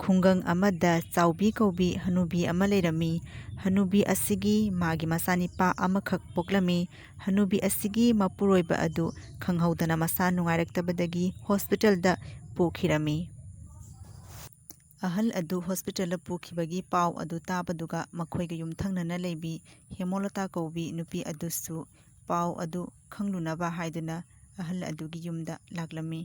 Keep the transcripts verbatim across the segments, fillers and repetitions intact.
ꯈꯨꯡꯒꯪ ꯑꯃꯗ ꯆꯥꯎꯕꯤ ꯀꯧꯕꯤ ꯍꯅꯨꯕꯤ ꯑꯃ ꯂꯩꯔꯝꯃꯤ꯫ ꯍꯅꯨꯕꯤ ꯑꯁꯤꯒꯤ ꯃꯥꯒꯤ ꯃꯆꯥꯅꯤꯄꯥ ꯑꯃꯈꯛ ꯄꯣꯛꯂꯝꯃꯤ꯫ ꯍꯅꯨꯕꯤ ꯑꯁꯤꯒꯤ ꯃꯄꯨꯔꯣꯏꯕ ꯑꯗꯨ ꯈꯪꯍꯧꯗꯅ ꯃꯁꯥ ꯅꯨꯡꯉꯥꯏꯔꯛꯇꯕꯗꯒꯤ ꯍꯣꯁꯄꯤꯇꯥꯜꯗ ꯄꯨꯈꯤꯔꯝꯃꯤ꯫ ꯑꯍꯜ ꯑꯗꯨ ꯍꯣꯁꯄꯤꯇꯥꯜꯗ ꯄꯨꯈꯤꯕꯒꯤ ꯄꯥꯎ ꯑꯗꯨ ꯇꯥꯕꯗꯨꯒ ꯃꯈꯣꯏꯒ ꯌꯨꯝꯊꯪꯅꯅ ꯂꯩꯕꯤ ꯍꯦꯃꯣꯂꯇꯥ ꯀꯧꯕꯤ ꯅꯨꯄꯤ ꯑꯗꯨꯁꯨ ꯄꯥꯎ ꯑꯗꯨ ꯈꯪꯂꯨꯅꯕ ꯍꯥꯏꯗꯨꯅ ꯑꯍꯜ ꯑꯗꯨꯒꯤ ꯌꯨꯝꯗ ꯂꯥꯛꯂꯝꯃꯤ꯫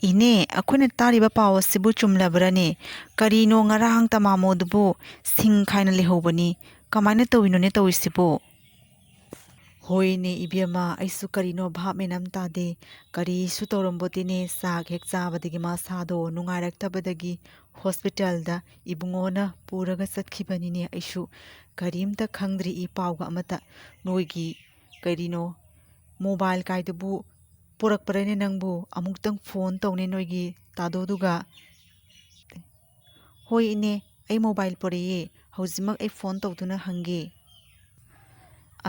"ꯏꯅꯦ, ꯑꯩꯈꯣꯏꯅ ꯇꯥꯔꯤꯕ ꯄꯥꯎ ꯑꯁꯤꯕꯨ ꯆꯨꯝꯂꯕ꯭ꯔꯅꯦ? ꯀꯔꯤꯅꯣ ꯉꯔꯥꯡ ꯇꯃꯥꯃꯣꯗꯨꯕꯨ ꯁꯤꯡ ꯈꯥꯏꯅ ꯂꯩꯍꯧꯕꯅꯤ? ꯀꯃꯥꯏꯅ ꯇꯧꯔꯤꯅꯣꯅꯦ ꯇꯧꯔꯤꯁꯤꯕꯨ?" "ꯍꯣꯏꯅꯦ ꯏꯕꯦꯝꯃ, ꯑꯩꯁꯨ ꯀꯔꯤꯅꯣ ꯚꯥꯞ ꯃꯦꯟ ꯑꯃ ꯇꯥꯗꯦ꯫ ꯀꯔꯤꯁꯨ ꯇꯧꯔꯝꯕꯣꯇꯦꯅꯦ, ꯆꯥꯛ ꯍꯦꯛ ꯆꯥꯕꯗꯒꯤ ꯃꯁꯥꯗꯣ ꯅꯨꯡꯉꯥꯏꯔꯛꯇꯕꯗꯒꯤ ꯍꯣꯁꯄꯤꯇꯥꯜꯗ ꯏꯕꯨꯡꯉꯣꯅ ꯄꯨꯔꯒ ꯆꯠꯈꯤꯕꯅꯤꯅꯦ꯫ ꯑꯩꯁꯨ ꯀꯔꯤꯝꯇ ꯈꯪꯗ꯭ꯔꯤ, ꯏ ꯄꯥꯎꯒ ꯑꯃꯠꯇ꯫ ꯅꯣꯏꯒꯤ ꯀꯔꯤꯅꯣ ꯃꯣꯕꯥꯏꯜ ꯀꯥꯏꯗꯨꯕꯨ ꯄꯨꯔꯛꯄ꯭ꯔꯅꯦ ꯅꯪꯕꯨ? ꯑꯃꯨꯛꯇꯪ ꯐꯣꯟ ꯇꯧꯅꯦ ꯅꯣꯏꯒꯤ ꯇꯥꯗꯣꯗꯨꯒ꯫" "ꯍꯣꯏ ꯏꯅꯦ, ꯑꯩ ꯃꯣꯕꯥꯏꯜ ꯄꯨꯔꯛꯑꯦ꯫ ꯍꯧꯖꯤꯛꯃꯛ ꯑꯩ ꯐꯣꯟ ꯇꯧꯗꯨꯅ ꯍꯪꯒꯦ꯫"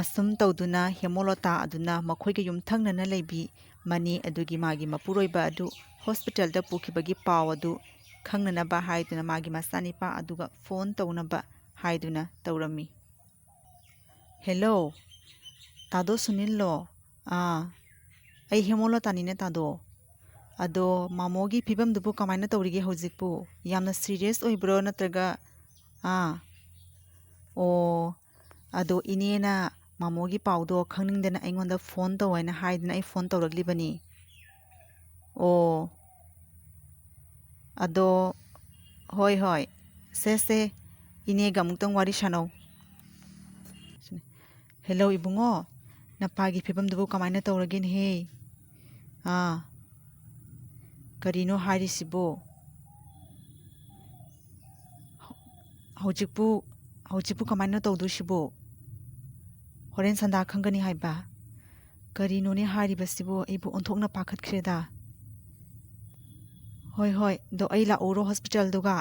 ꯑꯁꯨꯝ ꯇꯧꯗꯨꯅ ꯍꯦꯃꯣꯂꯇꯥ ꯑꯗꯨꯅ ꯃꯈꯣꯏꯒ ꯌꯨꯝꯊꯪꯅꯅ ꯂꯩꯕꯤ ꯃꯅꯦ ꯑꯗꯨꯒꯤ ꯃꯥꯒꯤ ꯃꯄꯨꯔꯣꯏꯕ ꯑꯗꯨ ꯍꯣꯁꯄꯤꯇꯥꯜꯗ ꯄꯨꯈꯤꯕꯒꯤ ꯄꯥꯎ ꯑꯗꯨ ꯈꯪꯅꯅꯕ ꯍꯥꯏꯗꯨꯅ ꯃꯥꯒꯤ ꯃꯆꯥꯅꯤꯄꯥ ꯑꯗꯨꯒ ꯐꯣꯟ ꯇꯧꯅꯕ ꯍꯥꯏꯗꯨꯅ ꯇꯧꯔꯝꯃꯤ꯫ "ꯍꯦꯜꯂꯣ, ꯇꯥꯗꯣ ꯁꯨꯅꯤꯜꯂꯣ?" "ꯑꯥ, ꯑꯩ ꯍꯦꯃꯣꯂꯇꯥꯅꯤꯅꯦ ꯇꯥꯗꯣ꯫ ꯑꯗꯣ ꯃꯥꯃꯣꯒꯤ ꯐꯤꯕꯝꯗꯨꯕꯨ ꯀꯃꯥꯏꯅ ꯇꯧꯔꯤꯒꯦ ꯍꯧꯖꯤꯛꯄꯨ? ꯌꯥꯝꯅ ꯁꯤꯔꯤꯌꯁ ꯑꯣꯏꯕ꯭ꯔꯣ ꯅꯠꯇ꯭ꯔꯒ?" "ꯑꯥ, ꯑꯣ, ꯑꯗꯣ ꯏꯅꯦꯅ ꯃꯥꯃꯣꯒꯤ ꯄꯥꯎꯗꯣ ꯈꯪꯅꯤꯡꯗꯅ ꯑꯩꯉꯣꯟꯗ ꯐꯣꯟ ꯇꯧ ꯍꯥꯏꯅ ꯍꯥꯏꯗꯅ ꯑꯩ ꯐꯣꯟ ꯇꯧꯔꯛꯂꯤꯕꯅꯤ꯫" "ꯑꯣ, ꯑꯗꯣ, ꯍꯣꯏ, ꯍꯣꯏ, ꯁꯦ, ꯁꯦ, ꯏꯅꯦꯒ ꯑꯃꯨꯛꯇꯪ ꯋꯥꯔꯤ ꯁꯥꯟꯅꯧ꯫" "ꯍꯦꯜꯂꯣ ꯏꯕꯨꯡꯉꯣ, ꯅꯄꯥꯒꯤ ꯐꯤꯕꯝꯗꯨꯕꯨ ꯀꯃꯥꯏꯅ ꯇꯧꯔꯒꯦꯅꯦꯍꯦ?" "ꯑꯥ, ꯀꯔꯤꯅꯣ ꯍꯥꯏꯔꯤꯁꯤꯕꯣ? ꯍꯧꯖꯤꯛꯄꯨ, ꯍꯧꯖꯤꯛꯄꯨ ꯀꯃꯥꯏꯅ ꯇꯧꯗꯣꯏꯁꯤꯕꯣ? ꯍꯣꯔꯦꯟ ꯁꯟꯗꯥ ꯈꯪꯒꯅꯤ ꯍꯥꯏꯕ? ꯀꯔꯤꯅꯣꯅꯦ ꯍꯥꯏꯔꯤꯕꯁꯤꯕꯣ? ꯑꯩꯕꯨ ꯑꯣꯟꯊꯣꯛꯅ ꯄꯥꯈꯠꯈ꯭ꯔꯦꯗ꯫" "ꯍꯣꯏ, ꯍꯣꯏ, ꯑꯗꯣ ꯑꯩ ꯂꯥꯛꯎꯔꯣ ꯍꯣꯁꯄꯤꯇꯥꯜꯗꯨꯒ?"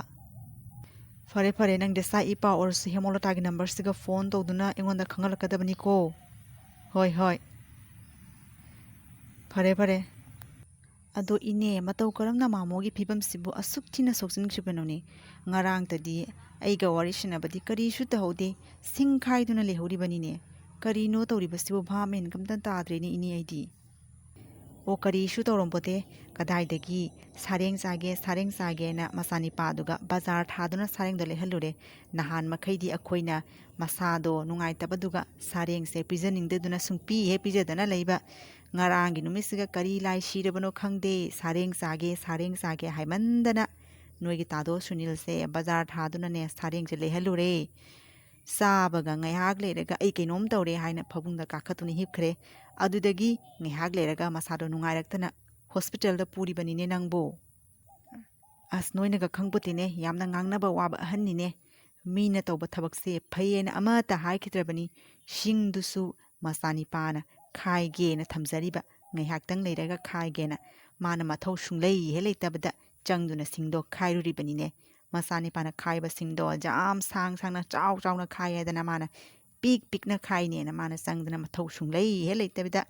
"ꯐꯔꯦ, ꯐꯔꯦ, ꯅꯪ ꯗꯤꯁꯆꯥꯔꯖ ꯏ ꯄꯥꯎ ꯑꯣꯏꯔꯁꯨ ꯍꯦꯃꯣꯂꯇꯥꯒꯤ ꯅꯝꯕꯔꯁꯤꯒ ꯐꯣꯟ ꯇꯧꯗꯨꯅ ꯑꯩꯉꯣꯟꯗ ꯈꯪꯍꯜꯂꯛꯀꯗꯕꯅꯤꯀꯣ꯫" "ꯍꯣꯏ, ꯍꯣꯏ, ꯐꯔꯦ, ꯐꯔꯦ꯫" "ꯑꯗꯣ ꯏꯅꯦ, ꯃꯇꯧ ꯀꯔꯝꯅ ꯃꯥꯃꯣꯒꯤ ꯐꯤꯕꯝꯁꯤꯕꯨ ꯑꯁꯨꯛ ꯊꯤꯅ ꯁꯣꯛꯆꯤꯟꯈ꯭ꯔꯤꯕꯅꯣꯅꯦ? ꯉꯔꯥꯡꯇꯗꯤ ꯑꯩꯒ ꯋꯥꯔꯤ ꯁꯥꯟꯅꯕꯗꯤ ꯀꯔꯤꯁꯨ ꯇꯧꯍꯧꯗꯦ, ꯁꯤꯡ ꯈꯥꯏꯗꯨꯅ ꯂꯩꯍꯧꯔꯤꯕꯅꯤꯅꯦ꯫ ꯀꯔꯤꯅꯣ ꯇꯧꯔꯤꯕꯁꯤꯕꯨ? ꯚꯥꯞ ꯃꯦꯟ ꯑꯝꯇ ꯇꯥꯗ꯭ꯔꯦꯅꯦ ꯏꯅꯦ ꯑꯩꯗꯤ"꯫ "ꯑꯣ, ꯀꯔꯤꯁꯨ ꯇꯧꯔꯝꯄꯣꯠꯇꯦ꯫ ꯀꯗꯥꯏꯗꯒꯤ ꯁꯥꯔꯦꯡ ꯆꯥꯒꯦ, ꯁꯥꯔꯦꯡ ꯆꯥꯒꯦꯅ ꯃꯆꯥꯅꯤꯄꯥꯗꯨꯒ ꯕꯖꯥꯔ ꯊꯥꯗꯨꯅ ꯁꯥꯔꯦꯡꯗꯣ ꯂꯩꯍꯜꯂꯨꯔꯦ꯫ ꯅꯍꯥꯟ ꯃꯈꯩꯗꯤ ꯑꯩꯈꯣꯏꯅ ꯃꯁꯥꯗꯣ ꯅꯨꯡꯉꯥꯏꯇꯕꯗꯨꯒ ꯁꯥꯔꯦꯡꯁꯦ ꯄꯤꯖꯅꯤꯡꯗꯗꯨꯅ ꯁꯨꯡꯄꯤ ꯍꯦꯛ ꯄꯤꯖꯗꯅ ꯂꯩꯕ꯫ ꯉꯔꯥꯡꯒꯤ ꯅꯨꯃꯤꯠꯁꯤꯒ ꯀꯔꯤ ꯂꯥꯏ ꯁꯤꯔꯕꯅꯣ ꯈꯪꯗꯦ, ꯁꯥꯔꯦꯡ ꯆꯥꯒꯦ, ꯁꯥꯔꯦꯡ ꯆꯥꯒꯦ ꯍꯥꯏꯃꯟꯗꯅ ꯅꯣꯏꯒꯤ ꯇꯥꯗꯣ ꯁꯨꯅꯤꯜꯁꯦ ꯕꯖꯥꯔ ꯊꯥꯗꯨꯅꯅꯦ ꯁꯥꯔꯦꯡꯁꯦ ꯂꯩꯍꯜꯂꯨꯔꯦ꯫ ꯆꯥꯕꯒ ꯉꯥꯏꯍꯥꯛ ꯂꯩꯔꯒ ꯑꯩ ꯀꯩꯅꯣꯝ ꯇꯧꯔꯦ ꯍꯥꯏꯅ ꯐꯃꯨꯡꯗ ꯀꯥꯈꯠꯇꯨꯅ ꯍꯤꯞꯈ꯭ꯔꯦ꯫ ꯑꯗꯨꯗꯒꯤ ꯉꯥꯏꯍꯥꯛ ꯂꯩꯔꯒ ꯃꯁꯥꯗꯣ ꯅꯨꯡꯉꯥꯏꯔꯛꯇꯅ ꯍꯣꯁꯄꯤꯇꯥꯜꯗ ꯄꯨꯔꯤꯕꯅꯤꯅꯦ ꯅꯪꯕꯨ"꯫ "ꯑꯁ, ꯅꯣꯏꯅꯒ ꯈꯪꯄꯣꯠꯇꯦꯅꯦ, ꯌꯥꯝꯅ ꯉꯥꯡꯅꯕ ꯋꯥꯕ ꯑꯍꯟꯅꯤꯅꯦ꯫ ꯃꯤꯅ ꯇꯧꯕ ꯊꯕꯛꯁꯦ ꯐꯩꯌꯦꯅ ꯑꯃꯠꯇ ꯍꯥꯏꯈꯤꯗ꯭ꯔꯕꯅꯤ꯫ ꯁꯤꯡꯗꯨꯁꯨ ꯃꯆꯥꯅꯤꯄꯥꯅ ꯈꯥꯏꯒꯦꯅ ꯊꯝꯖꯔꯤꯕ, ꯉꯥꯏꯍꯥꯛꯇꯪ ꯂꯩꯔꯒ ꯈꯥꯏꯒꯦꯅ ꯃꯥꯅ ꯃꯊꯧ ꯁꯨꯡꯂꯩ ꯍꯦꯛ ꯂꯩꯇꯕꯗ ꯆꯪꯗꯨꯅ ꯁꯤꯡꯗꯣ ꯈꯥꯏꯔꯨꯔꯤꯕꯅꯤꯅꯦ꯫ ꯃꯆꯥꯅꯤꯄꯥꯅ ꯈꯥꯏꯕ ꯁꯤꯡꯗꯣ ꯌꯥꯝ ꯁꯥꯡ ꯁꯥꯡꯅ, ꯆꯥꯎ ꯆꯥꯎꯅ ꯈꯥꯏ ꯍꯥꯏꯗꯅ ꯃꯥꯅ ꯄꯤꯛ ꯄꯤꯛꯅ ꯈꯥꯏꯅꯦꯅ ꯃꯥꯅ ꯆꯪꯗꯅ ꯃꯊꯧ ꯁꯨꯡꯂꯩ ꯍꯦꯛ ꯂꯩꯇꯕꯤꯗ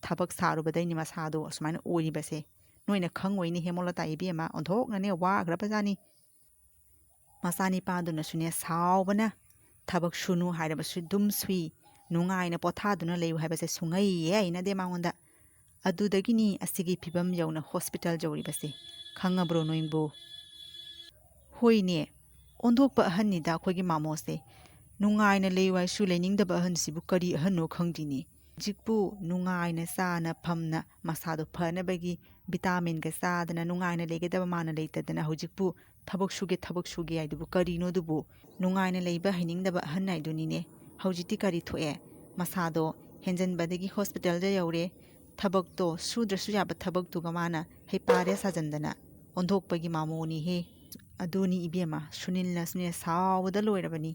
ꯊꯕꯛ ꯁꯥꯔꯨꯕꯗꯩꯅꯤ ꯃꯁꯥꯗꯣ ꯑꯁꯨꯃꯥꯏꯅ ꯑꯣꯏꯔꯤꯕꯁꯦ꯫ ꯅꯣꯏꯅ ꯈꯪꯉꯣꯏꯅꯦ ꯍꯦꯃꯣꯂꯇꯥ ꯏꯕꯦꯝꯃ, ꯑꯣꯟꯊꯣꯛꯅꯅꯦ ꯋꯥꯈ꯭ꯔꯕꯖꯥꯠꯅꯤ"꯫ ꯃꯆꯥꯅꯤꯄꯥꯗꯨꯅꯁꯨꯅꯦ ꯁꯥꯎꯕꯅ ꯊꯕꯛ ꯁꯨꯅꯨ ꯍꯥꯏꯔꯕꯁꯨ ꯑꯗꯨꯝ ꯁꯨꯏ, ꯅꯨꯡꯉꯥꯏꯅ ꯄꯣꯊꯥꯗꯨꯅ ꯂꯩꯌꯨ ꯍꯥꯏꯕꯁꯦ ꯁꯨꯡꯍꯩ ꯍꯦꯛ ꯍꯩꯅꯗꯦ ꯃꯉꯣꯟꯗ꯫ ꯑꯗꯨꯗꯒꯤꯅꯤ ꯑꯁꯤꯒꯤ ꯐꯤꯕꯝ ꯌꯧꯅ ꯍꯣꯁꯄꯤꯇꯥꯜ ꯌꯧꯔꯤꯕꯁꯦ꯫ ꯈꯪꯉꯕ꯭ꯔꯣ ꯅꯣꯏꯕꯨ? ꯍꯣꯏꯅꯦ, ꯑꯣꯟꯊꯣꯛꯄ ꯑꯍꯟꯅꯤꯗ ꯑꯩꯈꯣꯏꯒꯤ ꯃꯥꯃꯣꯁꯦ꯫ ꯅꯨꯡꯉꯥꯏꯅ ꯂꯩꯌꯨ ꯍꯥꯏꯁꯨ ꯂꯩꯅꯤꯡꯗꯕ ꯑꯍꯟꯁꯤꯕꯨ ꯀꯔꯤ ꯑꯍꯟꯅꯣ ꯈꯪꯗꯦꯅꯦ꯫ ꯍꯧꯖꯤꯛꯄꯨ ꯅꯨꯡꯉꯥꯏꯅ ꯆꯥꯅ ꯐꯝꯅ ꯃꯁꯥꯗꯣ ꯐꯅꯕꯒꯤ ꯚꯤꯇꯥꯃꯤꯟꯒ ꯆꯥꯗꯅ ꯅꯨꯡꯉꯥꯏꯅ ꯂꯩꯒꯗꯕ ꯃꯥꯅ ꯂꯩꯇꯗꯅ ꯍꯧꯖꯤꯛꯄꯨ ꯊꯕꯛ ꯁꯨꯒꯦ, ꯊꯕꯛ ꯁꯨꯒꯦ ꯍꯥꯏꯗꯨꯕꯨ ꯀꯔꯤꯅꯣ ꯑꯗꯨꯕꯨ? ꯅꯨꯡꯉꯥꯏꯅ ꯂꯩꯕ ꯍꯩꯅꯤꯡꯗꯕ ꯑꯍꯟ ꯍꯥꯏꯗꯨꯅꯤꯅꯦ꯫ ꯍꯧꯖꯤꯛꯇꯤ ꯀꯔꯤ ꯊꯣꯛꯑꯦ? ꯃꯁꯥꯗꯣ ꯍꯦꯟꯖꯟꯕꯗꯒꯤ ꯍꯣꯁꯄꯤꯇꯥꯜꯗ ꯌꯧꯔꯦ꯫ ꯊꯕꯛꯇꯣ ꯁꯨꯗ꯭ꯔꯁꯨ ꯌꯥꯕ ꯊꯕꯛꯇꯨꯒ ꯃꯥꯅ ꯍꯩꯄꯥꯔꯦ ꯁꯥꯖꯟꯗꯅ ꯑꯣꯟꯊꯣꯛꯄꯒꯤ ꯃꯥꯃꯣꯅꯤꯍꯦ꯫ ꯑꯗꯨꯅꯤ ꯏꯕꯦꯝꯃ, ꯁꯨꯅꯤꯜꯅꯁꯨꯅꯦ ꯁꯥꯎꯕꯗ ꯂꯣꯏꯔꯕꯅꯤ꯫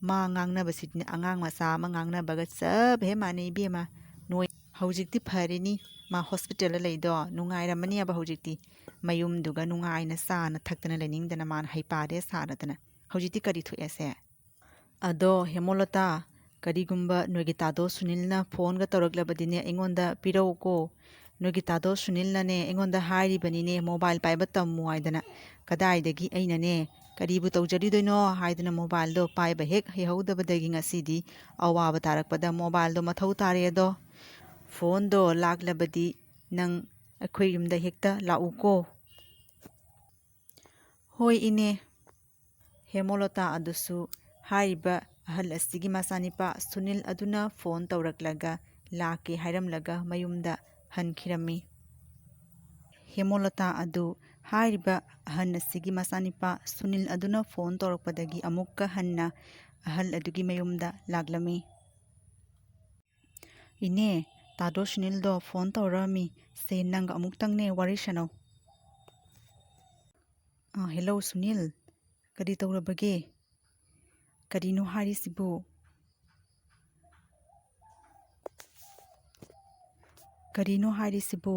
ꯃꯥ ꯉꯥꯡꯅꯕꯁꯤꯗꯤꯅꯦ ꯑꯉꯥꯡ ꯃꯆꯥ ꯑꯃ ꯉꯥꯡꯅꯕꯒ ꯆꯞ ꯍꯦꯛ ꯃꯥꯟꯅꯩ ꯏꯕꯦꯝꯃ꯫ ꯅꯣꯏ ꯍꯧꯖꯤꯛꯇꯤ ꯐꯔꯤꯅꯤ, ꯃꯥ ꯍꯣꯁꯄꯤꯇꯥꯜꯗ ꯂꯩꯗꯣ ꯅꯨꯡꯉꯥꯏꯔꯝꯃꯅꯦꯕ ꯍꯧꯖꯤꯛꯇꯤ꯫ ꯃꯌꯨꯝꯗꯨꯒ ꯅꯨꯡꯉꯥꯏꯅ ꯆꯥꯅ ꯊꯛꯇꯅ ꯂꯩꯅꯤꯡꯗꯅ ꯃꯥꯅ ꯍꯩꯄꯥꯔꯦ ꯁꯥꯔꯗꯅ꯫ ꯍꯧꯖꯤꯛꯇꯤ ꯀꯔꯤ ꯊꯣꯛꯑꯦꯁꯦ? ꯑꯗꯣ ꯍꯦꯃꯣꯂꯇꯥ, ꯀꯔꯤꯒꯨꯝꯕ ꯅꯣꯏꯒꯤ ꯇꯥꯗꯣ ꯁꯨꯅꯤꯜꯅ ꯐꯣꯟꯒ ꯇꯧꯔꯛꯂꯕꯗꯤꯅꯦ ꯑꯩꯉꯣꯟꯗ ꯄꯤꯔꯛꯎꯀꯣ꯫ ꯅꯣꯏꯒꯤ ꯇꯥꯗꯣ ꯁꯨꯅꯤꯜꯅꯅꯦ ꯑꯩꯉꯣꯟꯗ ꯍꯥꯏꯔꯤꯕꯅꯤꯅꯦ, ꯃꯣꯕꯥꯏꯜ ꯄꯥꯏꯕ ꯇꯝꯃꯨ ꯍꯥꯏꯗꯅ꯫ ꯀꯗꯥꯏꯗꯒꯤ ꯑꯩꯅꯅꯦ ꯀꯔꯤꯕꯨ ꯇꯧꯖꯔꯤꯗꯣꯏꯅꯣ ꯍꯥꯏꯗꯅ ꯃꯣꯕꯥꯏꯜꯗꯣ ꯄꯥꯏꯕ ꯍꯦꯛ ꯍꯩꯍꯧꯗꯕꯗꯒꯤ ꯉꯁꯤꯗꯤ ꯑꯋꯥꯕ ꯇꯥꯔꯛꯄꯗ ꯃꯣꯕꯥꯏꯜꯗꯣ ꯃꯊꯧ ꯇꯥꯔꯦ ꯑꯗꯣ꯫ ꯐꯣꯟꯗꯣ ꯂꯥꯛꯂꯕꯗꯤ ꯅꯪ ꯑꯩꯈꯣꯏ ꯌꯨꯝꯗ ꯍꯦꯛꯇ ꯂꯥꯛꯎꯀꯣ꯫ ꯍꯣꯏ ꯏꯅꯦ꯫ ꯍꯦꯃꯣꯂꯇꯥ ꯑꯗꯨꯁꯨ ꯍꯥꯏꯔꯤꯕ ꯑꯍꯜ ꯑꯁꯤꯒꯤ ꯃꯆꯥꯅꯤꯄꯥ ꯁꯨꯅꯤꯜ ꯑꯗꯨꯅ ꯐꯣꯟ ꯇꯧꯔꯛꯂꯒ ꯂꯥꯛꯀꯦ ꯍꯥꯏꯔꯝꯂꯒ ꯃꯌꯨꯝꯗ ꯍꯟꯈꯤꯔꯝꯃꯤ꯫ ꯍꯦꯃꯣꯂꯇꯥ ꯑꯗꯨ ꯍꯥꯏꯔꯤꯕ ꯑꯍꯟ ꯑꯁꯤꯒꯤ ꯃꯆꯥꯅꯤꯄꯥ ꯁꯨꯅꯤꯜ ꯑꯗꯨꯅ ꯐꯣꯟ ꯇꯧꯔꯛꯄꯗꯒꯤ ꯑꯃꯨꯛꯀ ꯍꯟꯅ ꯑꯍꯜ ꯑꯗꯨꯒꯤ ꯃꯌꯨꯝꯗ ꯂꯥꯛꯂꯝꯃꯤ꯫ ꯏꯅꯦ, ꯇꯥꯗꯣ ꯁꯨꯅꯤꯜꯗꯣ ꯐꯣꯟ ꯇꯧꯔꯛꯑꯝꯃꯤ꯫ ꯁꯦ, ꯅꯪꯒ ꯑꯃꯨꯛꯇꯪꯅꯦ ꯋꯥꯔꯤ ꯁꯥꯟꯅꯧ꯫ ꯑꯥ, ꯍꯦꯜꯂꯣ ꯁꯨꯅꯤꯜ, ꯀꯔꯤ ꯇꯧꯔꯕꯒꯦ? ꯀꯔꯤꯅꯣ ꯍꯥꯏꯔꯤꯁꯤꯕꯨ? ꯀꯔꯤꯅꯣ ꯍꯥꯏꯔꯤꯁꯤꯕꯨ?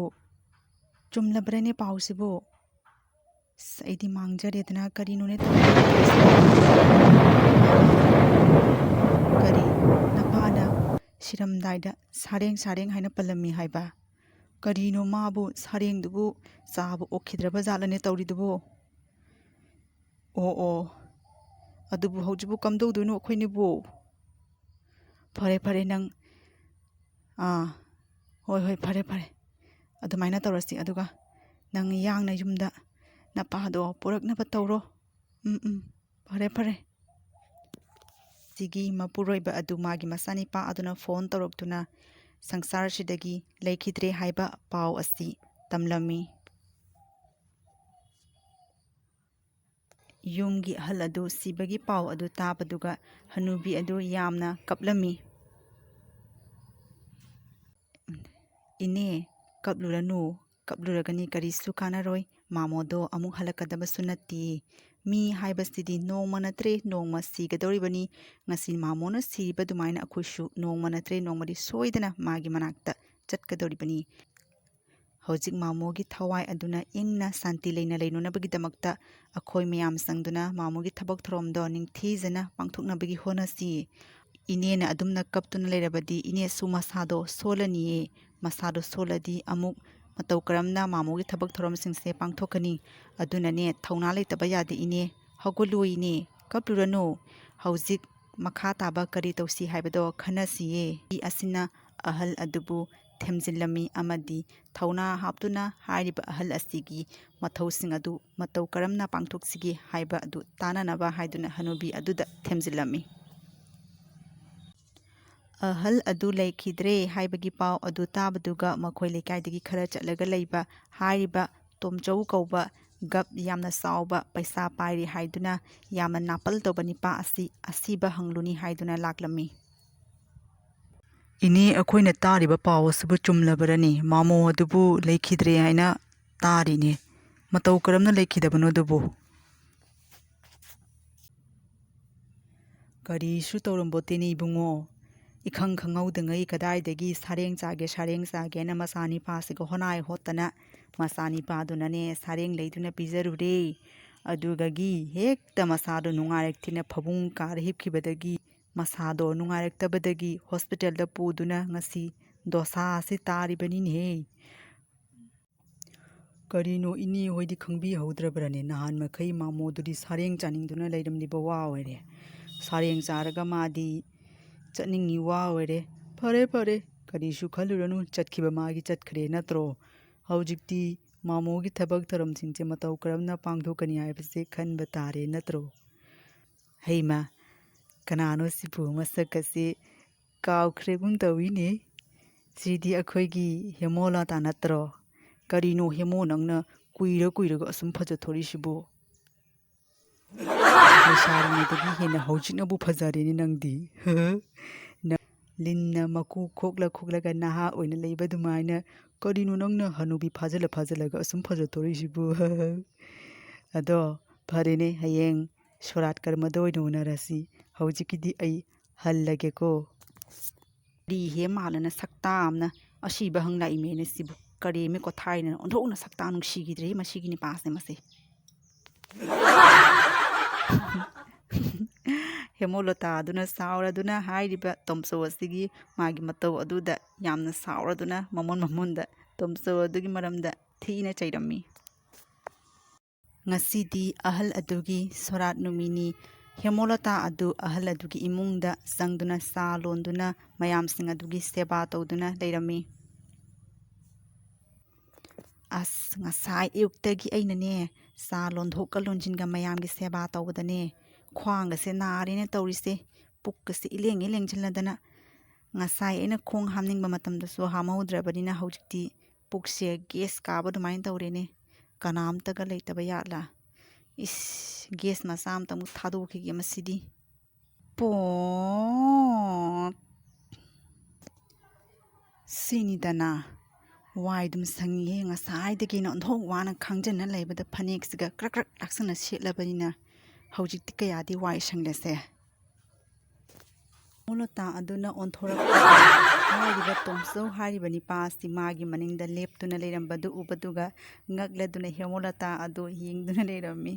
ꯆꯨꯝꯂꯕ꯭ꯔꯅꯦ ꯄꯥꯎꯁꯤꯕꯨ? ꯑꯁ, ꯑꯩꯗꯤ ꯃꯥꯡꯖꯔꯦꯗꯅ, ꯀꯔꯤꯅꯣꯅꯦ ꯇꯧꯔꯤꯁꯤꯕꯨ? ꯀꯔꯤ? ꯅꯄꯥꯅ ꯁꯤꯔꯝꯗꯥꯏꯗ ꯁꯥꯔꯦꯡ ꯁꯥꯔꯦꯡ ꯍꯥꯏꯅ ꯄꯜꯂꯝꯃꯤ ꯍꯥꯏꯕ? ꯀꯔꯤꯅꯣ ꯃꯥꯕꯨ, ꯁꯥꯔꯦꯡꯗꯨꯕꯨ ꯆꯥꯕ ꯑꯣꯛꯈꯤꯗ꯭ꯔꯕ ꯖꯥꯠꯂꯅꯦ ꯇꯧꯔꯤꯗꯨꯕꯨ? ꯑꯣ, ꯑꯣ, ꯑꯗꯨꯕꯨ ꯍꯧꯖꯤꯛꯄꯨ ꯀꯝꯗꯧꯗꯣꯏꯅꯣ ꯑꯩꯈꯣꯏꯅꯤꯕꯨ? ꯐꯔꯦ, ꯐꯔꯦ, ꯅꯪ, ꯑꯥ, ꯍꯣꯏ, ꯍꯣꯏ, ꯐꯔꯦ, ꯐꯔꯦ, ꯑꯗꯨꯃꯥꯏꯅ ꯇꯧꯔꯁꯤ꯫ ꯑꯗꯨꯒ ꯅꯪ ꯌꯥꯡꯅ ꯌꯨꯝꯗ ꯅꯄꯥꯗꯣ ꯄꯨꯔꯛꯅꯕ ꯇꯧꯔꯣ꯫ ꯎꯝ, ꯎꯝ, ꯐꯔꯦ, ꯐꯔꯦ꯫ ꯁꯤꯒꯤ ꯃꯄꯨꯔꯣꯏꯕ ꯑꯗꯨ ꯃꯥꯒꯤ ꯃꯆꯥꯅꯤꯄꯥ ꯑꯗꯨꯅ ꯐꯣꯟ ꯇꯧꯔꯛꯇꯨꯅ ꯁꯪꯁꯥꯔꯁꯤꯗꯒꯤ ꯂꯩꯈꯤꯗ꯭ꯔꯦ ꯍꯥꯏꯕ ꯄꯥꯎ ꯑꯁꯤ ꯇꯝꯂꯝꯃꯤ꯫ ꯌꯨꯝꯒꯤ ꯑꯍꯜ ꯑꯗꯨ ꯁꯤꯕꯒꯤ ꯄꯥꯎ ꯑꯗꯨ ꯇꯥꯕꯗꯨꯒ ꯍꯅꯨꯕꯤ ꯑꯗꯨ ꯌꯥꯝꯅ ꯀꯞꯂꯝꯃꯤ꯫ "ꯏꯅꯦ, ꯀꯞꯂꯨꯔꯅꯨ, ꯀꯞꯂꯨꯔꯒꯅꯤ ꯀꯔꯤꯁꯨ ꯀꯥꯟꯅꯔꯣꯏ꯫ ꯃꯥꯃꯣꯗꯣ ꯑꯃꯨꯛ ꯍꯜꯂꯛꯀꯗꯕꯁꯨ ꯅꯠꯇꯦ꯫ ꯃꯤ ꯍꯥꯏꯕꯁꯤꯗꯤ ꯅꯣꯡꯃ ꯅꯠꯇ꯭ꯔꯦ ꯅꯣꯡꯃ ꯁꯤꯒꯗꯧꯔꯤꯕꯅꯤ꯫ ꯉꯁꯤ ꯃꯥꯃꯣꯅ ꯁꯤꯔꯤꯕ ꯑꯗꯨꯃꯥꯏꯅ ꯑꯩꯈꯣꯏꯁꯨ ꯅꯣꯡꯃ ꯅꯠꯇ꯭ꯔꯦ ꯅꯣꯡꯃꯗꯤ ꯁꯣꯏꯗꯅ ꯃꯥꯒꯤ ꯃꯅꯥꯛꯇ ꯆꯠꯀꯗꯧꯔꯤꯕꯅꯤ꯫ ꯍꯧꯖꯤꯛ ꯃꯥꯃꯣꯒꯤ ꯊꯋꯥꯏ ꯑꯗꯨꯅ ꯏꯪꯅ ꯁꯥꯟꯇꯤ ꯂꯩꯅ ꯂꯩꯅꯅꯕꯒꯤꯗꯃꯛꯇ ꯑꯩꯈꯣꯏ ꯃꯌꯥꯝ ꯆꯪꯗꯨꯅ ꯃꯥꯃꯣꯒꯤ ꯊꯕꯛ ꯊꯧꯔꯝꯗꯣ ꯅꯤꯡꯊꯤꯖꯅ ꯄꯥꯡꯊꯣꯛꯅꯕꯒꯤ ꯍꯣꯠꯅꯁꯤ꯫ ꯏꯅꯦꯅ ꯑꯗꯨꯝꯅ ꯀꯞꯇꯨꯅ ꯂꯩꯔꯕꯗꯤ ꯏꯅꯦꯁꯨ ꯃꯁꯥꯗꯣ ꯁꯣꯜꯂꯅꯤꯌꯦ꯫ ꯃꯁꯥꯗꯣ ꯁꯣꯜꯂꯗꯤ ꯑꯃꯨꯛ ꯃꯇꯧ ꯀꯔꯝꯅ ꯃꯥꯃꯣꯒꯤ ꯊꯕꯛ ꯊꯧꯔꯝꯁꯤꯡꯁꯦ ꯄꯥꯡꯊꯣꯛꯀꯅꯤ? ꯑꯗꯨꯅꯅꯦ, ꯊꯧꯅꯥ ꯂꯩꯇꯕ ꯌꯥꯗꯦ ꯏꯅꯦ꯫ ꯍꯧꯒꯠꯂꯨ ꯏꯅꯦ, ꯀꯞꯂꯨꯔꯅꯨ꯫ ꯍꯧꯖꯤꯛ ꯃꯈꯥ ꯇꯥꯕ ꯀꯔꯤ ꯇꯧꯁꯤ ꯍꯥꯏꯕꯗꯣ ꯈꯟꯅꯁꯤꯌꯦ꯫ ꯅꯨꯄꯤ ꯑꯁꯤꯅ ꯑꯍꯜ ꯑꯗꯨꯕꯨ ꯊꯦꯝꯖꯤꯜꯂꯝꯃꯤ ꯑꯃꯗꯤ ꯊꯧꯅꯥ ꯍꯥꯞꯇꯨꯅ ꯍꯥꯏꯔꯤꯕ ꯑꯍꯜ ꯑꯁꯤꯒꯤ ꯃꯊꯧꯁꯤꯡ ꯑꯗꯨ ꯃꯇꯧ ꯀꯔꯝꯅ ꯄꯥꯡꯊꯣꯛꯁꯤꯒꯦ ꯍꯥꯏꯕ ꯑꯗꯨ ꯇꯥꯅꯅꯕ ꯍꯥꯏꯗꯨꯅ ꯍꯅꯨꯕꯤ ꯑꯗꯨꯗ ꯊꯦꯝꯖꯤꯜꯂꯝꯃꯤ꯫ ꯑꯍꯜ ꯑꯗꯨ ꯂꯩꯈꯤꯗ꯭ꯔꯦ ꯍꯥꯏꯕꯒꯤ ꯄꯥꯎ ꯑꯗꯨ ꯇꯥꯕꯗꯨꯒ ꯃꯈꯣꯏ ꯂꯩꯀꯥꯏꯗꯒꯤ ꯈꯔ ꯆꯠꯂꯒ ꯂꯩꯕ ꯍꯥꯏꯔꯤꯕ ꯇꯣꯝꯆꯧ ꯀꯧꯕ ꯒꯞ ꯌꯥꯝꯅ ꯆꯥꯎꯕ, ꯄꯩꯁꯥ ꯄꯥꯏꯔꯤ ꯍꯥꯏꯗꯨꯅ ꯌꯥꯝꯅ ꯅꯥꯄꯜ ꯇꯧꯕ ꯅꯤꯄꯥ ꯑꯁꯤ ꯑꯁꯤꯕ ꯍꯪꯂꯨꯅꯤ ꯍꯥꯏꯗꯨꯅ ꯂꯥꯛꯂꯝꯃꯤ꯫ "ꯏꯅꯦ, ꯑꯩꯈꯣꯏꯅ ꯇꯥꯔꯤꯕ ꯄꯥꯎ ꯑꯁꯤꯕꯨ ꯆꯨꯝꯂꯕꯔꯅꯦ? ꯃꯥꯃꯣ ꯑꯗꯨꯕꯨ ꯂꯩꯈꯤꯗ꯭ꯔꯦ ꯍꯥꯏꯅ ꯇꯥꯔꯤꯅꯦ꯫ ꯃꯇꯧ ꯀꯔꯝꯅ ꯂꯩꯈꯤꯗꯕꯅꯣ ꯑꯗꯨꯕꯨ?" "ꯀꯔꯤꯁꯨ ꯇꯧꯔꯝꯕꯣꯠꯇꯦꯅꯦ ꯏꯕꯨꯡꯉꯣ꯫ ꯏꯈꯪ ꯈꯪꯍꯧꯗꯉꯩ ꯀꯗꯥꯏꯗꯒꯤ ꯁꯥꯔꯦꯡ ꯆꯥꯒꯦ, ꯁꯥꯔꯦꯡ ꯆꯥꯒꯦꯅ ꯃꯆꯥꯅꯤꯄꯥꯁꯤꯒ ꯍꯣꯅꯥꯏ ꯍꯣꯠꯇꯅ ꯃꯆꯥꯅꯤꯄꯥꯗꯨꯅꯅꯦ ꯁꯥꯔꯦꯡ ꯂꯩꯗꯨꯅ ꯄꯤꯖꯔꯨꯔꯦ꯫ ꯑꯗꯨꯗꯒꯤ ꯍꯦꯛꯇ ꯃꯁꯥꯗꯣ ꯅꯨꯡꯉꯥꯏꯔꯛꯇꯦꯅ ꯐꯃꯨꯡ ꯀꯥꯔ ꯍꯤꯞꯈꯤꯕꯗꯒꯤ ꯃꯁꯥꯗꯣ ꯅꯨꯡꯉꯥꯏꯔꯛꯇꯕꯗꯒꯤ ꯍꯣꯁꯄꯤꯇꯥꯜꯗ ꯄꯨꯗꯨꯅ ꯉꯁꯤ ꯗꯣꯁꯥ ꯑꯁꯤ ꯇꯥꯔꯤꯕꯅꯤꯅꯦꯍꯦ꯫" "ꯀꯔꯤꯅꯣ ꯏꯅꯦ ꯍꯣꯏꯗꯤ ꯈꯪꯕꯤꯍꯧꯗ꯭ꯔꯕ꯭ꯔꯅꯦ? ꯅꯍꯥꯟ ꯃꯈꯩ ꯃꯥꯃꯣꯗꯨꯗꯤ ꯁꯥꯔꯦꯡ ꯆꯥꯅꯤꯡꯗꯨꯅ ꯂꯩꯔꯝꯂꯤꯕ ꯋꯥ ꯑꯣꯏꯔꯦ꯫ ꯁꯥꯔꯦꯡ ꯆꯥꯔꯒ ꯃꯥꯗꯤ ꯆꯠꯅꯤꯡꯉꯤ ꯋꯥ ꯑꯣꯏꯔꯦ꯫ ꯐꯔꯦ, ꯐꯔꯦ, ꯀꯔꯤꯁꯨ ꯈꯜꯂꯨꯔꯅꯨ, ꯆꯠꯈꯤꯕ ꯃꯥꯒꯤ ꯆꯠꯈ꯭ꯔꯦ ꯅꯠꯇ꯭ꯔꯣ? ꯍꯧꯖꯤꯛꯇꯤ ꯃꯥꯃꯣꯒꯤ ꯊꯕꯛ ꯊꯧꯔꯝꯁꯤꯡꯁꯦ ꯃꯇꯧ ꯀꯔꯝꯅ ꯄꯥꯡꯊꯣꯛꯀꯅꯤ ꯍꯥꯏꯕꯁꯦ ꯈꯟꯕ ꯇꯥꯔꯦ ꯅꯠꯇ꯭ꯔꯣ?" "ꯍꯩꯃ, ꯀꯅꯥꯅꯣ ꯁꯤꯕꯨ? ꯃꯁꯛ ꯑꯁꯤ ꯀꯥꯎꯈ꯭ꯔꯦꯒꯨꯝ ꯇꯧꯏꯅꯦ꯫ ꯁꯤꯗꯤ ꯑꯩꯈꯣꯏꯒꯤ ꯍꯦꯃꯣ ꯂꯇꯥ ꯅꯠꯇ꯭ꯔꯣ? ꯀꯔꯤꯅꯣ ꯍꯦꯃꯣ, ꯅꯪꯅ ꯀꯨꯏꯔ ꯀꯨꯏꯔꯒ ꯑꯁꯨꯝ ꯐꯖꯊꯣꯔꯤꯁꯤꯕꯨ?" "ꯂꯩꯁꯥꯔꯤꯉꯩꯗꯒꯤ ꯍꯦꯟꯅ ꯍꯧꯖꯤꯛꯅꯕꯨ ꯐꯖꯔꯦꯅꯦ ꯅꯪꯗꯤ꯫" ꯅꯪ ꯂꯤꯟꯅ ꯃꯀꯨ ꯈꯣꯛꯂ ꯈꯣꯛꯂꯒ ꯅꯍꯥ ꯑꯣꯏꯅ ꯂꯩꯕ ꯑꯗꯨꯃꯥꯏꯅ ꯀꯔꯤꯅꯣ ꯅꯪꯅ ꯍꯅꯨꯕꯤ ꯐꯥꯖꯤꯜꯂ ꯐꯥꯖꯤꯜꯂꯒ ꯑꯁꯨꯝ ꯐꯖꯊꯣꯔꯤꯁꯤꯕꯨ? ꯑꯗꯣ ꯐꯔꯦꯅꯦ, ꯍꯌꯦꯡ ꯁꯣꯔꯥꯠ ꯀꯔꯃꯗ ꯑꯣꯏꯅ ꯎꯅꯔꯁꯤ꯫ ꯍꯧꯖꯤꯛꯀꯤꯗꯤ ꯑꯩ ꯍꯜꯂꯒꯦꯀꯣ꯫ ꯀꯔꯤ ꯍꯦ ꯃꯥꯜꯂꯅ ꯁꯛꯇꯥ ꯑꯃꯅ ꯑꯁꯤꯕ ꯍꯪꯂꯛꯏꯃꯦꯅ ꯁꯤꯕꯨ꯫ ꯀꯔꯦꯝꯃꯦ ꯀꯣꯊꯥꯏꯅ ꯑꯣꯟꯊꯣꯛꯅ ꯁꯛꯇꯥ ꯅꯨꯡꯁꯤꯈꯤꯗ꯭ꯔꯦ ꯃꯁꯤꯒꯤ ꯅꯤꯄꯥꯁꯦ ꯃꯁꯦ꯫ ꯍꯦꯃꯣꯂꯇꯥ ꯑꯗꯨꯅ ꯁꯥꯎꯔꯗꯨꯅ ꯍꯥꯏꯔꯤꯕ ꯇꯣꯝꯆꯧ ꯑꯁꯤꯒꯤ ꯃꯥꯒꯤ ꯃꯇꯧ ꯑꯗꯨꯗ ꯌꯥꯝꯅ ꯁꯥꯎꯔꯗꯨꯅ ꯃꯃꯣꯟ ꯃꯃꯣꯟꯗ ꯇꯣꯝꯆꯧ ꯑꯗꯨꯒꯤ ꯃꯔꯝꯗ ꯊꯤꯅ ꯆꯩꯔꯝꯃꯤ꯫ ꯉꯁꯤꯗꯤ ꯑꯍꯜ ꯑꯗꯨꯒꯤ ꯁꯣꯔꯥꯠ ꯅꯨꯃꯤꯠꯅꯤ꯫ ꯍꯦꯃꯣꯂꯇꯥ ꯑꯗꯨ ꯑꯍꯜ ꯑꯗꯨꯒꯤ ꯏꯃꯨꯡꯗ ꯆꯪꯗꯨꯅ ꯆꯥ ꯂꯣꯟꯗꯨꯅ ꯃꯌꯥꯝꯁꯤꯡ ꯑꯗꯨꯒꯤ ꯁꯦꯕꯥ ꯇꯧꯗꯨꯅ ꯂꯩꯔꯝꯃꯤ꯫ ꯑꯁ, ꯉꯁꯥꯏ ꯑꯌꯨꯛꯇꯒꯤ ꯑꯩꯅꯅꯦ, ꯆꯥ ꯂꯣꯟꯊꯣꯛꯀ ꯂꯣꯟꯁꯤꯟꯒ ꯃꯌꯥꯝꯒꯤ ꯁꯦꯕꯥ ꯇꯧꯕꯗꯅꯦ, ꯈ꯭ꯋꯥꯡꯒꯁꯦ ꯅꯥꯔꯦꯅꯦ ꯇꯧꯔꯤꯁꯦ꯫ ꯄꯨꯛꯀꯁꯦ ꯏꯂꯦꯡ ꯍꯦꯛ ꯂꯦꯡꯁꯤꯜꯂꯗꯅ꯫ ꯉꯁꯥꯏ ꯑꯩꯅ ꯈꯣꯡ ꯍꯥꯝꯅꯤꯡꯕ ꯃꯇꯝꯗꯁꯨ ꯍꯥꯝꯍꯧꯗ꯭ꯔꯕꯅꯤꯅ ꯍꯧꯖꯤꯛꯇꯤ ꯄꯨꯛꯁꯦ ꯒꯦꯁ ꯀꯥꯕ ꯑꯗꯨꯃꯥꯏꯅ ꯇꯧꯔꯦꯅꯦ꯫ ꯀꯅꯥꯝꯇꯒ ꯂꯩꯇꯕ ꯌꯥꯠꯂꯥ? ꯏꯁ, ꯒꯦꯁ ꯃꯆꯥ ꯑꯝꯇꯪꯕꯨ ꯊꯥꯗꯣꯛꯈꯤꯒꯦ ꯃꯁꯤꯗꯤ꯫ ꯄꯣꯠ꯫ ꯁꯤꯅꯤꯗꯅ꯫ ꯋꯥꯏꯗꯨꯝ ꯁꯪꯉꯤꯍꯦ꯫ ꯉꯁꯥꯏꯗꯒꯤ ꯑꯩꯅ ꯑꯣꯟꯊꯣꯛ ꯋꯥꯅ ꯈꯥꯡꯖꯟꯅ ꯂꯩꯕꯗ ꯐꯅꯦꯛꯁꯤꯒ ꯀ꯭ꯔꯛ ꯀ꯭ꯔꯛ ꯂꯥꯛꯁꯟꯅ ꯁꯦꯠꯂꯕꯅꯤꯅ ꯍꯧꯖꯤꯛꯇꯤ ꯀꯌꯥꯗꯤ ꯋꯥꯏ ꯁꯪꯂꯦꯁꯦ꯫ ꯍꯦꯃꯣꯂꯇꯥ ꯑꯗꯨꯅ ꯑꯣꯟꯊꯣꯔꯛꯄꯗ ꯍꯥꯏꯔꯤꯕ ꯇꯣꯝꯆꯧ ꯍꯥꯏꯔꯤꯕ ꯅꯤꯄꯥ ꯑꯁꯤ ꯃꯥꯒꯤ ꯃꯅꯤꯡꯗ ꯂꯦꯞꯇꯨꯅ ꯂꯩꯔꯝꯕꯗꯨ ꯎꯕꯗꯨꯒ ꯉꯛꯂꯗꯨꯅ ꯍꯦꯃꯣꯂꯇꯥ ꯑꯗꯨ ꯌꯦꯡꯗꯨꯅ ꯂꯩꯔꯝꯃꯤ꯫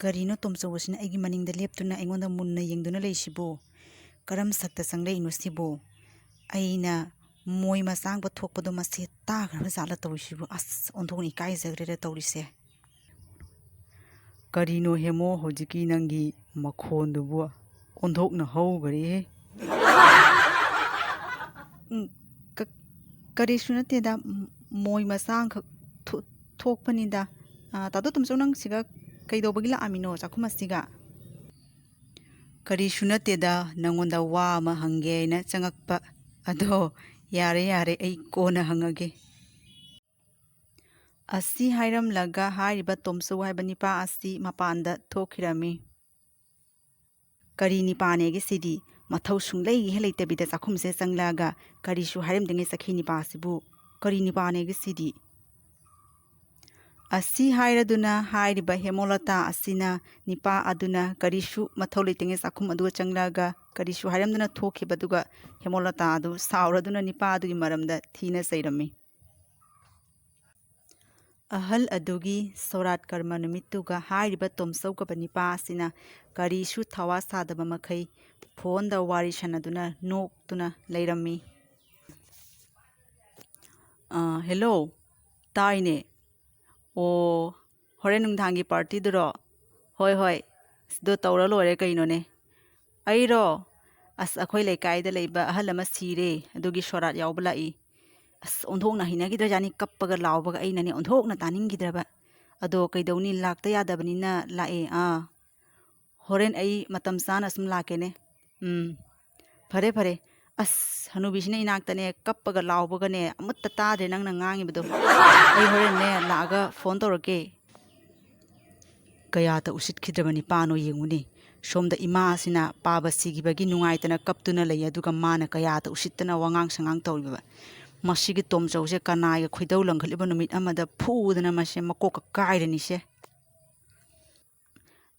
"ꯀꯔꯤꯅꯣ ꯇꯣꯝꯆꯧ ꯑꯁꯤꯅ ꯑꯩꯒꯤ ꯃꯅꯤꯡꯗ ꯂꯦꯞꯇꯨꯅ ꯑꯩꯉꯣꯟꯗ ꯃꯨꯟꯅ ꯌꯦꯡꯗꯨꯅ ꯂꯩꯁꯤꯕꯨ? ꯀꯔꯝ ꯁꯛꯇ ꯆꯪꯂꯛꯏꯅꯣ ꯁꯤꯕꯨ? ꯑꯩꯅ ꯃꯣꯏ ꯃꯆꯥꯡꯕ ꯊꯣꯛꯄꯗꯣ ꯃꯁꯤ ꯇꯥꯈ꯭ꯔꯕ ꯖꯥꯠꯂ ꯇꯧꯔꯤꯁꯤꯕꯨ? ꯑꯁ, ꯑꯣꯟꯊꯣꯛꯅ ꯏꯀꯥꯏꯖꯈ꯭ꯔꯦꯗ ꯇꯧꯔꯤꯁꯦ꯫ ꯀꯔꯤꯅꯣ ꯍꯦꯃꯣ ꯍꯧꯖꯤꯛꯀꯤ ꯅꯪꯒꯤ ꯃꯈꯣꯟꯗꯨꯕꯨ? ꯑꯣꯟꯊꯣꯛꯅ ꯍꯧꯈꯔꯦꯍꯦ꯫" "ꯎꯝ, ꯀ-, ꯀꯔꯤꯁꯨ ꯅꯠꯇꯦꯗ, ꯃꯣꯏ ꯃꯆꯥ ꯑꯃꯈꯛ ꯊꯣ-, ꯊꯣꯛꯄꯅꯤꯗ꯫ ꯑ, ꯇꯥꯇꯣ ꯇꯣꯝꯆꯧ, ꯅꯪ ꯁꯤꯒ ꯀꯩꯗꯧꯕꯒꯤ ꯂꯥꯛꯑꯝꯃꯤꯅꯣ ꯆꯥꯛꯈꯨꯝ ꯑꯁꯤꯒ?" "ꯀꯔꯤꯁꯨ ꯅꯠꯇꯦꯗ, ꯅꯪꯉꯣꯟꯗ ꯋꯥ ꯑꯃ ꯍꯪꯒꯦ ꯍꯥꯏꯅ ꯆꯪꯉꯛꯄ꯫ ꯑꯗꯣ ꯌꯥꯔꯦ, ꯌꯥꯔꯦ, ꯑꯩ ꯀꯣꯟꯅ ꯍꯪꯉꯒꯦ꯫" ꯑꯁꯤ ꯍꯥꯏꯔꯝꯂꯒ ꯍꯥꯏꯔꯤꯕ ꯇꯣꯝꯆꯧ ꯍꯥꯏꯕ ꯅꯤꯄꯥ ꯑꯁꯤ ꯃꯄꯥꯟꯗ ꯊꯣꯛꯈꯤꯔꯝꯃꯤ꯫ ꯀꯔꯤ ꯅꯤꯄꯥꯅꯦꯒꯦ ꯁꯤꯗꯤ? ꯃꯊꯧ ꯁꯨꯡꯂꯩ ꯍꯦꯛ ꯂꯩꯇꯕꯤꯗ ꯆꯥꯛꯈꯨꯝꯁꯦ ꯆꯪꯂꯛꯑꯒ ꯀꯔꯤꯁꯨ ꯍꯥꯏꯔꯝꯗꯉꯩ ꯆꯠꯈꯤ ꯅꯤꯄꯥꯁꯤꯕꯨ꯫ ꯀꯔꯤ ꯅꯤꯄꯥꯅꯦꯒꯦ ꯁꯤꯗꯤ? ꯑꯁꯤ ꯍꯥꯏꯔꯗꯨꯅ ꯍꯥꯏꯔꯤꯕ ꯍꯦꯃꯣꯂꯇꯥ ꯑꯁꯤꯅ ꯅꯤꯄꯥ ꯑꯗꯨꯅ ꯀꯔꯤꯁꯨ ꯃꯊꯧ ꯂꯩꯇꯉꯩ ꯆꯥꯛꯈꯨꯝ ꯑꯗꯨꯒ ꯆꯪꯂꯛꯑꯒ ꯀꯔꯤꯁꯨ ꯍꯥꯏꯔꯝꯗꯅ ꯊꯣꯛꯈꯤꯕꯗꯨꯒ ꯍꯦꯃꯣꯂꯇꯥ ꯑꯗꯨ ꯁꯥꯎꯔꯗꯨꯅ ꯅꯤꯄꯥ ꯑꯗꯨꯒꯤ ꯃꯔꯝꯗ ꯊꯤꯅ ꯆꯩꯔꯝꯃꯤ꯫ ꯑꯍꯜ ꯑꯗꯨꯒꯤ ꯁꯣꯔꯥꯠ ꯀꯔꯃ ꯅꯨꯃꯤꯠꯇꯨꯒ ꯍꯥꯏꯔꯤꯕ ꯇꯣꯝꯆꯧ ꯀꯧꯕ ꯅꯤꯄꯥ ꯑꯁꯤꯅ ꯀꯔꯤꯁꯨ ꯊꯋꯥ ꯁꯥꯗꯕ ꯃꯈꯩ ꯐꯣꯟꯗ ꯋꯥꯔꯤ ꯁꯥꯟꯅꯗꯨꯅ ꯅꯣꯛꯇꯨꯅ ꯂꯩꯔꯝꯃꯤ꯫ "ꯑꯥ, ꯍꯦꯜꯂꯣ, ꯇꯥꯏꯅꯦ꯫ ꯑꯣ, ꯍꯣꯔꯦꯟ ꯅꯨꯡꯗꯥꯡꯒꯤ ꯄꯥꯔꯇꯤꯗꯨꯔꯣ? ꯍꯣꯏ, ꯍꯣꯏ, ꯑꯗꯣ ꯇꯧꯔ ꯂꯣꯏꯔꯦ ꯀꯩꯅꯣꯅꯦ꯫" "ꯑꯩꯔꯣ? ꯑꯁ, ꯑꯩꯈꯣꯏ ꯂꯩꯀꯥꯏꯗ ꯂꯩꯕ ꯑꯍꯜ ꯑꯃ ꯁꯤꯔꯦ, ꯑꯗꯨꯒꯤ ꯁꯣꯔꯥꯠ ꯌꯥꯎꯕ ꯂꯥꯛꯏ꯫ ꯑꯁ, ꯑꯣꯟꯊꯣꯛꯅ ꯍꯩꯅꯈꯤꯗ꯭ꯔꯖꯥꯠꯅꯤ, ꯀꯞꯄꯒ ꯂꯥꯎꯕꯒ ꯑꯩꯅꯅꯦ ꯑꯣꯟꯊꯣꯛꯅ ꯇꯥꯅꯤꯡꯈꯤꯗ꯭ꯔꯕ꯫ ꯑꯗꯣ ꯀꯩꯗꯧꯅꯤ, ꯂꯥꯛꯇ ꯌꯥꯗꯕꯅꯤꯅ ꯂꯥꯛꯑꯦ꯫ ꯑꯥ, ꯍꯣꯔꯦꯟ ꯑꯩ ꯃꯇꯝ ꯆꯥꯅ ꯁꯨꯝ ꯂꯥꯛꯀꯦꯅꯦ꯫ ꯎꯝ, ꯐꯔꯦ, ꯐꯔꯦ꯫ ꯑꯁ, ꯍꯅꯨꯕꯤꯁꯤꯅ ꯏꯅꯥꯛꯇꯅꯦ ꯀꯞꯄꯒ ꯂꯥꯎꯕꯒꯅꯦ ꯑꯃꯠꯇ ꯇꯥꯗ꯭ꯔꯦ ꯅꯪꯅ ꯉꯥꯡꯉꯤꯕꯗꯣ꯫ ꯑꯩ ꯍꯣꯔꯦꯟꯅꯦ ꯂꯥꯛꯑꯒ ꯐꯣꯟ ꯇꯧꯔꯛꯀꯦ꯫" ꯀꯌꯥꯗ ꯎꯁꯤꯠꯈꯤꯗ꯭ꯔꯕ ꯅꯤꯄꯥꯅꯣ ꯌꯦꯡꯉꯨꯅꯦ꯫ ꯁꯣꯝꯗ ꯏꯃꯥꯁꯤꯅ ꯄꯥꯕ ꯁꯤꯈꯤꯕꯒꯤ ꯅꯨꯡꯉꯥꯏꯇꯅ ꯀꯞꯇꯨꯅ ꯂꯩ, ꯑꯗꯨꯒ ꯃꯥꯅ ꯀꯌꯥꯗ ꯎꯁꯤꯠꯇꯅ ꯋꯥꯉꯥꯡ ꯁꯉꯥꯡ ꯇꯧꯔꯤꯕ꯫ ꯃꯁꯤꯒꯤ ꯇꯣꯝꯆꯧꯁꯦ ꯀꯅꯥꯒꯤ ꯈꯣꯏꯗꯧ ꯂꯪꯈꯠꯂꯤꯕ ꯅꯨꯃꯤꯠ ꯑꯃꯗ ꯐꯨꯗꯅ ꯃꯁꯦ ꯃꯀꯣꯛꯀ ꯀꯥꯏꯔꯅꯤꯁꯦ꯫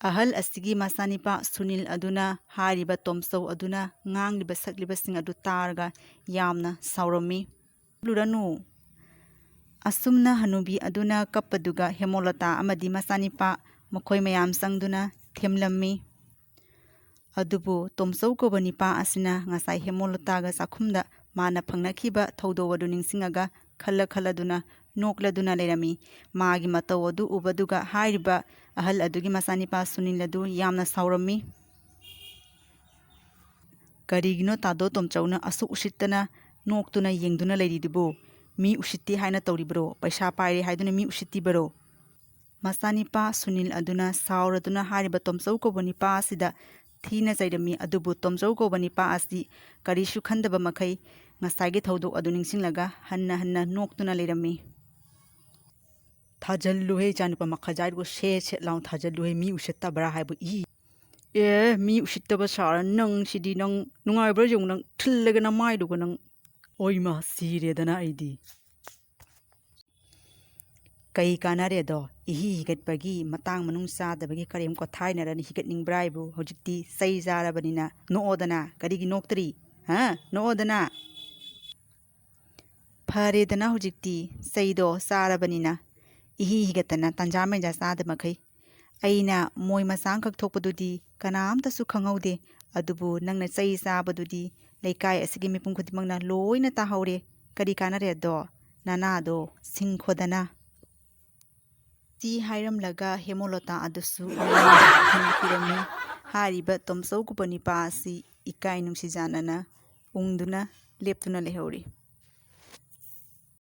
ꯑꯍꯜ ꯑꯁꯤꯒꯤ ꯃꯆꯥꯅꯤꯄꯥ ꯁꯨꯅꯤꯜ ꯑꯗꯨꯅ ꯍꯥꯏꯔꯤꯕ ꯇꯣꯝꯆꯧ ꯑꯗꯨꯅ ꯉꯥꯡꯂꯤꯕ ꯁꯛꯂꯤꯕꯁꯤꯡ ꯑꯗꯨ ꯇꯥꯔꯒ ꯌꯥꯝꯅ ꯁꯥꯎꯔꯝꯃꯤ꯫ "ꯂꯨꯔꯅꯨ꯫" ꯑꯁꯨꯝꯅ ꯍꯅꯨꯕꯤ ꯑꯗꯨꯅ ꯀꯞꯄꯗꯨꯒ ꯍꯦꯃꯣꯂꯇꯥ ꯑꯃꯗꯤ ꯃꯆꯥꯅꯤꯄꯥ ꯃꯈꯣꯏ ꯃꯌꯥꯝ ꯆꯪꯗꯨꯅ ꯊꯦꯝꯂꯝꯃꯤ꯫ ꯑꯗꯨꯕꯨ ꯇꯣꯝꯆꯧ ꯀꯧꯕ ꯅꯤꯄꯥ ꯑꯁꯤꯅ ꯉꯁꯥꯏ ꯍꯦꯃꯣꯂꯇꯥꯒ ꯆꯥꯛꯈꯨꯝꯗ ꯃꯥꯅ ꯐꯪꯅꯈꯤꯕ ꯊꯧꯗꯣꯛ ꯑꯗꯨ ꯅꯤꯡꯁꯤꯡꯉꯒ ꯈꯜꯂ ꯈꯜꯂꯗꯨꯅ ꯅꯣꯛꯂꯗꯨꯅ ꯂꯩꯔꯝꯃꯤ꯫ ꯃꯥꯒꯤ ꯃꯇꯧ ꯑꯗꯨ ꯎꯕꯗꯨꯒ ꯍꯥꯏꯔꯤꯕ ꯑꯍꯜ ꯑꯗꯨꯒꯤ ꯃꯆꯥꯅꯤꯄꯥ ꯁꯨꯅꯤꯜ ꯑꯗꯨ ꯌꯥꯝꯅ ꯁꯥꯎꯔꯝꯃꯤ꯫ "ꯀꯔꯤꯒꯤꯅꯣ ꯇꯥꯗꯣ ꯇꯣꯝꯆꯧꯅ ꯑꯁꯨꯛ ꯎꯁꯤꯠꯇꯅ ꯅꯣꯛꯇꯨꯅ ꯌꯦꯡꯗꯨꯅ ꯂꯩꯔꯤꯗꯨꯕꯨ? ꯃꯤ ꯎꯁꯤꯠꯇꯦ ꯍꯥꯏꯅ ꯇꯧꯔꯤꯕꯔꯣ? ꯄꯩꯁꯥ ꯄꯥꯏꯔꯦ ꯍꯥꯏꯗꯨꯅ ꯃꯤ ꯎꯁꯤꯠꯇꯤꯕꯔꯣ?" ꯃꯆꯥꯅꯤꯄꯥ ꯁꯨꯅꯤꯜ ꯑꯗꯨꯅ ꯁꯥꯎꯔꯗꯨꯅ ꯍꯥꯏꯔꯤꯕ ꯇꯣꯝꯆꯧ ꯀꯧꯕ ꯅꯤꯄꯥ ꯑꯁꯤꯗ ꯊꯤꯅ ꯆꯩꯔꯝꯃꯤ꯫ ꯑꯗꯨꯕꯨ ꯇꯣꯝꯆꯧ ꯀꯧꯕ ꯅꯤꯄꯥ ꯑꯁꯤ ꯀꯔꯤꯁꯨ ꯈꯟꯗꯕ ꯃꯈꯩ ꯉꯁꯥꯏꯒꯤ ꯊꯧꯗꯣꯛ ꯑꯗꯨ ꯅꯤꯡꯁꯤꯡꯂꯒ ꯍꯟꯅ ꯍꯟꯅ ꯅꯣꯛꯇꯨꯅ ꯂꯩꯔꯝꯃꯤ꯫ "ꯊꯥꯖꯜꯂꯨꯍꯦ, ꯏꯆꯥꯅꯨꯄꯥ ꯃꯈꯥꯖꯥꯏꯗꯨꯒ ꯁꯦꯠ ꯁꯦꯠ ꯂꯥꯎꯅ ꯊꯥꯖꯜꯂꯨꯍꯦ, ꯃꯤ ꯎꯁꯤꯠꯇꯕ꯭ꯔꯥ ꯍꯥꯏꯕꯨ, ꯏ꯫ ꯑꯦ, ꯃꯤ ꯎꯁꯤꯠꯇꯕ ꯁꯥꯔ ꯅꯪ ꯁꯤꯗꯤ, ꯅꯪ ꯅꯨꯡꯉꯥꯏꯕ꯭ꯔꯥ ꯌꯦꯡꯉꯨ, ꯅꯪ ꯊꯤꯜꯂꯒ ꯅꯃꯥꯏꯗꯨꯒ ꯅꯪ꯫ ꯑꯣꯏꯃ, ꯁꯤꯔꯦꯗꯅ ꯑꯩꯗꯤ꯫" "ꯀꯩ ꯀꯥꯟꯅꯔꯦꯗꯣ? ꯏꯍꯤ ꯍꯤꯒꯠꯄꯒꯤ ꯃꯇꯥꯡ ꯃꯅꯨꯡ ꯆꯥꯗꯕꯒꯤ ꯀꯔꯦꯝ ꯀꯣꯊꯥꯏꯅꯔꯅꯤ ꯍꯤꯒꯠꯅꯤꯡꯕ꯭ꯔꯥ ꯍꯥꯏꯕꯨ? ꯍꯧꯖꯤꯛꯇꯤ ꯆꯩ ꯆꯥꯔꯕꯅꯤꯅ ꯅꯣꯛꯑꯣꯗꯅ꯫ ꯀꯔꯤꯒꯤ ꯅꯣꯛꯇ꯭ꯔꯤ? ꯍꯥ? ꯅꯣꯛꯑꯣꯗꯅ꯫" "ꯐꯔꯦꯗꯅ ꯍꯧꯖꯤꯛꯇꯤ ꯆꯩꯗꯣ ꯆꯥꯔꯕꯅꯤꯅ꯫ ꯏꯍꯤ ꯍꯤꯒꯠꯇꯅ ꯇꯟꯖꯥ ꯃꯦꯟꯖꯥ ꯆꯥꯗ ꯃꯈꯩ꯫ ꯑꯩꯅ ꯃꯣꯏ ꯃꯆꯥ ꯑꯃꯈꯛ ꯊꯣꯛꯄꯗꯨꯗꯤ ꯀꯅꯥꯝꯇꯁꯨ ꯈꯪꯍꯧꯗꯦ, ꯑꯗꯨꯕꯨ ꯅꯪꯅ ꯆꯩ ꯆꯥꯕꯗꯨꯗꯤ ꯂꯩꯀꯥꯏ ꯑꯁꯤꯒꯤ ꯃꯤꯄꯨꯝ ꯈꯨꯗꯤꯡꯃꯛꯅ ꯂꯣꯏꯅ ꯇꯥꯍꯧꯔꯦ꯫ ꯀꯔꯤ ꯀꯥꯟꯅꯔꯦ ꯑꯗꯣ? ꯅꯅꯥꯗꯣ ꯁꯤꯡꯈꯣꯗꯅ꯫ ꯁꯤ ꯍꯥꯏꯔꯝꯂꯒ ꯍꯦꯃꯣꯂꯣꯇꯥ ꯑꯗꯨꯁꯨ ꯃꯌꯥꯝꯗ ꯍꯟꯈꯤꯔꯝꯃꯤ꯫ ꯍꯥꯏꯔꯤꯕ ꯇꯣꯝꯆꯧ ꯀꯧꯕ ꯅꯨꯄꯥ ꯑꯁꯤ ꯏꯀꯥꯏ ꯅꯨꯡꯁꯤꯖꯥꯅꯅ ꯎꯪꯗꯨꯅ ꯂꯦꯞꯇꯨꯅ ꯂꯩꯍꯧꯔꯤ꯫